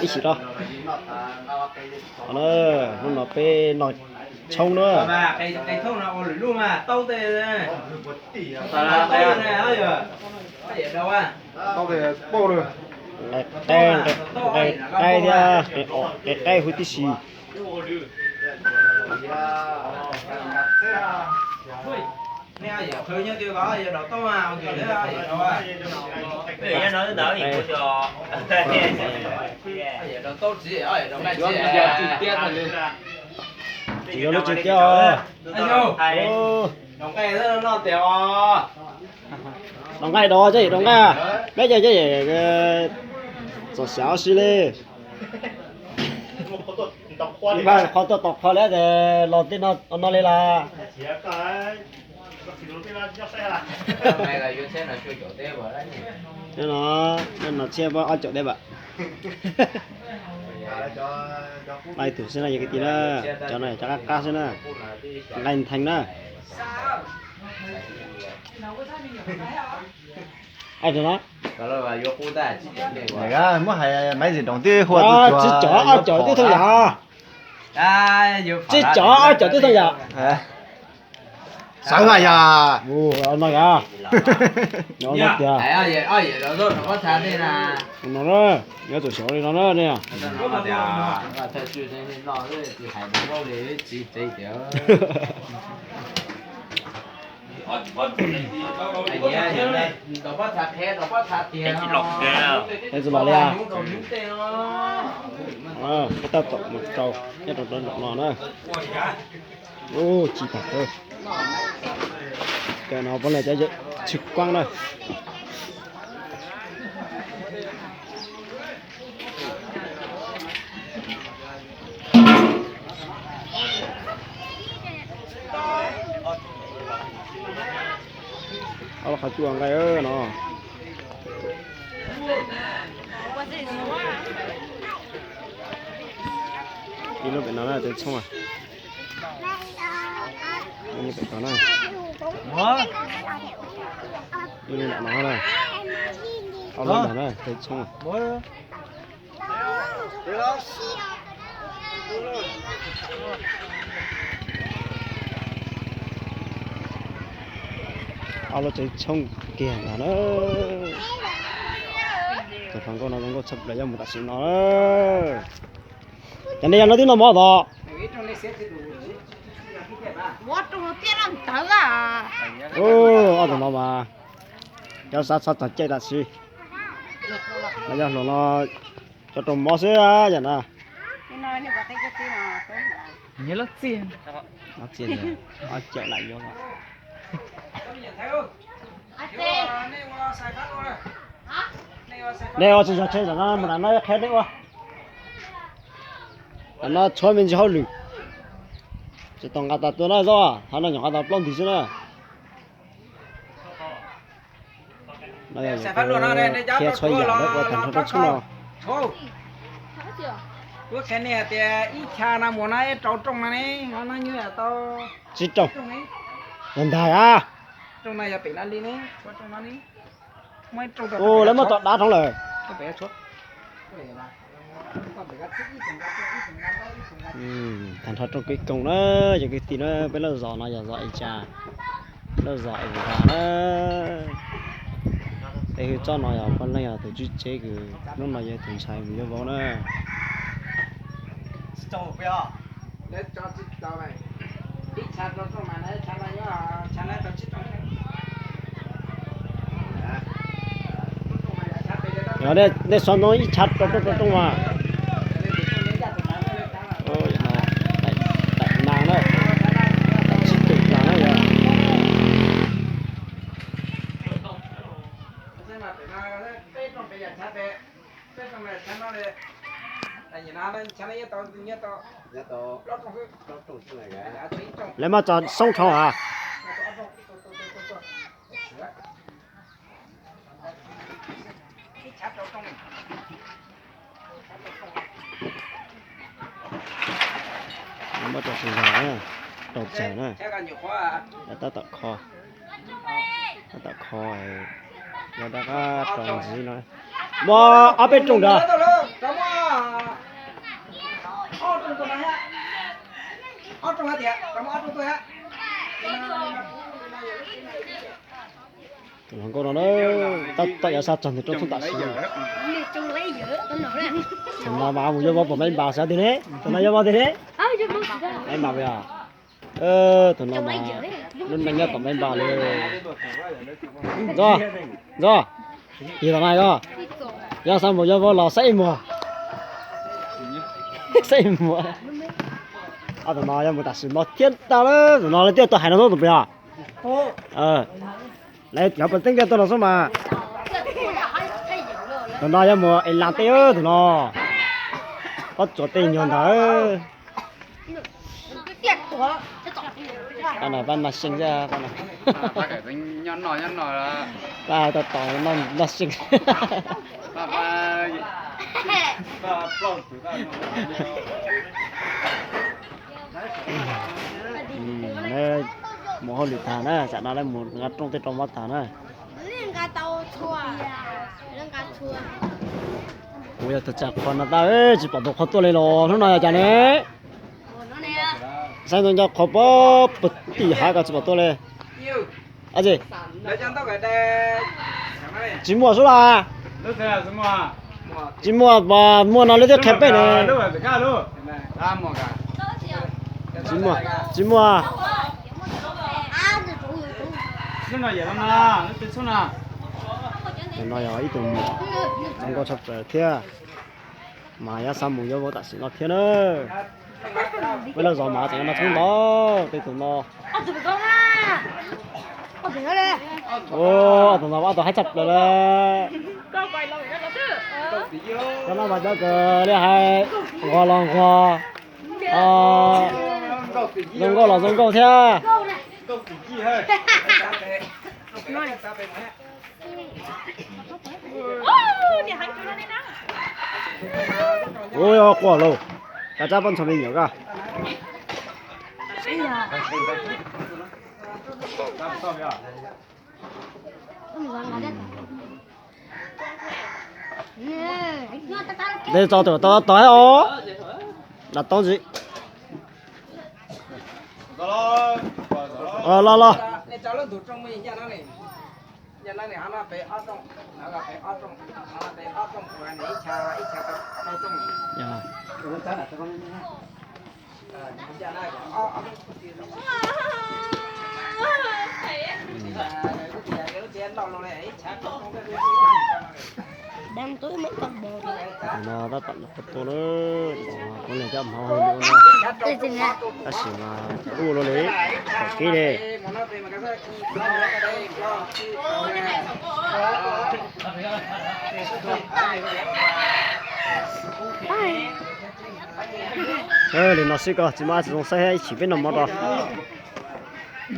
Ib sim rau. Hnub no peb noj tshoob na. Nqaij qaib, nqaij qaib thiab nqaij qaib huv tib si. Tsis yog lub tsev tiag os. Noj nqaij dov, cov yawm noj nqaij, peb cov cov yawm txom xyav si li. Qhov tuaj tom qhov li ces los tej no no li las. No, no txhiab ob caum teb vam. Laij tus xwb na yog kwv tij na, cov no cov qab qab xwb na, nqaij ntheev na. Ai tus no, muab hais maiv zim doos twb hu tsis cov ob caum twb thooj yam. Tsis cov ob caum twb thooj yam. Sawv mas yog no yog no tiag. No na, nyob tsum xyov li no na ne. Es tsis los li a. Peb tab tom mus rau nyob rau nram no na. Ub, tsis tag, cov no peb los cov tshwj kuab na. Ob lub qhov cub ua nqaij no. Ib lub pem no na, txhooj. Ib lub pem tod na. Ib lub nram no na. Ob lub ntawd na, txhooj. Ob lub tsev tshoob kiag ntag na. Cov hluas nkauj no zoo nkauj tshaj plaws, yuav mus tam sim no. Cov nej yog no twb noj mov tod. Ob tug no mas cov xav txog txog caij tam sim no yog hluas no cov rau mov xwb yam na. Ob txij ob caum lam yuav. Nej ua tsis zog tsheb ntawm no mus nram no qhia nej ua. Nram no tshuav me ntsis hauj lwm. Tsis tau nqa tas tua na, thaum no nyuam qhuav tau plaub ntwg xwb na. Qhia txhua yam lawm ua tag nrho rau tshoob no. Kuv qhia nej hais tias ib chav no mus na, rau rooj no ne, no nyob tau tsib rooj. Yog ntag a. Rooj no yog pem no li ne, rooj no ne. Ua lawv muab tso dav rau lawm. Tag nrho rooj kwv koog na, yog kwv tij na, peb lub zos no yog zos Ej Tsa, lub zos Ej Vas na. Peb hwj txoj no yog poj leej yog tus tswv tsev kws hnub no yog tus ntxhais mus yuav vauv na. Yog nej xov ntoo ib chav rau rooj rau rooj mas. Daim nas na, tsib caug nas na yog. Lawv mas tso soob dhau a. Muab rau tsis zog na, rau tsawg na, tab tom kho. Tom kho, yog rov qab rau ntxiv no. Muaj ob peb rooj ntawd. Tus hluas nkauj no na, tab tom yuav sab txog ntawm roob thoob tam sim. Tus no mas mus yuav voj pom maib npas xwb tiag ne, tus no yuav voj tiag ne. Maib npas yog, tus no mas lub neej nyob tom maib npas li. Ntxo, ntxo, yog tom no os, yog xav mus yuav voj los saib ib muag. Saib ib muag. Ob tug no yuav mus tam sim no thiab ntag, tus no lawv twb tuaj hais no xwb tus pem os. Lawv cov pas teeb tiaj tuaj no xwb mas. Tus no yuav mus es las tej, tus no pob tsuas tej nyuag ntawd. Pab no pab noj seej xwb, pab no. Pab tab tom noj seej. Mus hauj lwm tag na, tsam no lawv mus nqa rooj tej rau mov tag na. Kuv yog tus tsam qhov no tau, tsis pom tus qhov tuaj li los hnub no yog cas ne? Saib ntoo nco qhov pob pem tim hav ko tsis pom tuaj li. Ab tsi, tsis muaj xwb las. Tsis muaj, muaj no lawv thiaj qhia peb ne. Tsis muaj, tsis muaj. Tus no yog ib tug muam zoo nkauj tshaj plaws thiab, mas yog xav mus yuav voj tam sim no thiab na. Peb lawv zos mas tseem no tshoob ntau tej tus no. Tus no ob tug haib tshaj plaws li. Koj no mas cov kawg li hais, nquag los nquag, zoo nkauj los zoo nkauj thiab. Ua quaj lauj, koj tsab pob ntxhov me nyuam koj. Dej tso, tau tau os. Los tau ntxiv. Los los. No tab tom los qhov tuaj lawm, kuv niam coj hmov hauj lwm no, tab sis mas ua luaj li, thaum kib li. Li no xwb koj tsis muaj dab tsi zoo saib, ib chim peb noj mov rau.